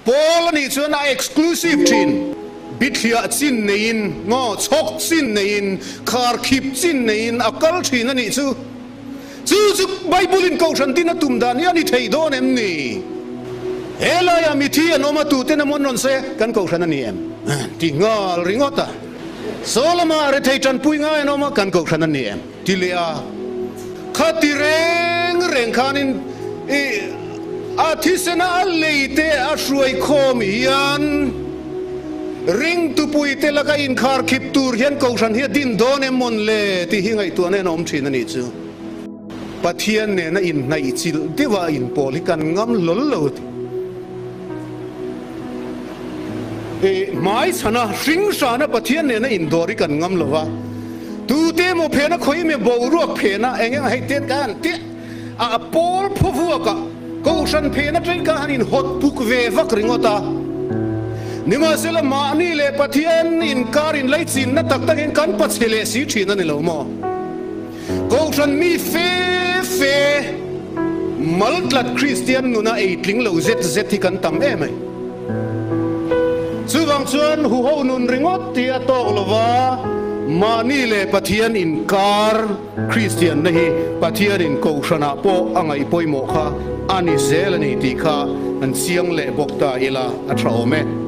Pawl a nih chuan a exclusive thin. Bithliah chin neiin, ngaw chhawk chin neiin, kharkhip chin neiin a kal thin a nih chu. Chu chu Bible-in Kohhran tin a tum dan hi a ni thei dawn em ni? He laiah mithi an awm a, tuten emaw an rawn sawi a, kan Kohhran a ni em? Ti nghal ringawt a. Saw lamah rethei tanpui ngai an awm a, kan Kohhran a ni em? Ti leh a, kha ti reng reng khanin i a thisena a lei te a hruai khawm hian ringtupui te laka inkhar khip tur hian Kohhran hi a din dawn em mawn le tih hi ngaihtuahna in a awm thin a nih chu. Pathian nena inhnaih chilh deuha inpawl hi kan ngam hlawl lo ti. I hmaichhana hringhrana Pathian nena indawr hi kan ngam lo va, tute emaw phena khawi emaw boruak phena eng eng hei te ka han tih a pawl phaw vuakah Kohhran phena ṭeng ka han inhawt puk ve vak ringawt a. Nimahsela mahni leh Pathian inkar inlaichinna tak takin kan pachhe leh si ṭhin a ni lo maw? Kohhran mi fe fe maltlat Kristian nuna ei tling lo zet zet hi kan tam em ai. Chuvang chuan huho nun ringawt tih a tawk lova, mahni leh Pathian inkar Kristianna hi Pathianin Kohhranah pawh a ngaih pawimawh kha a ni zel a ni tih kha an chiang leh bawk ta ila a tha awm e.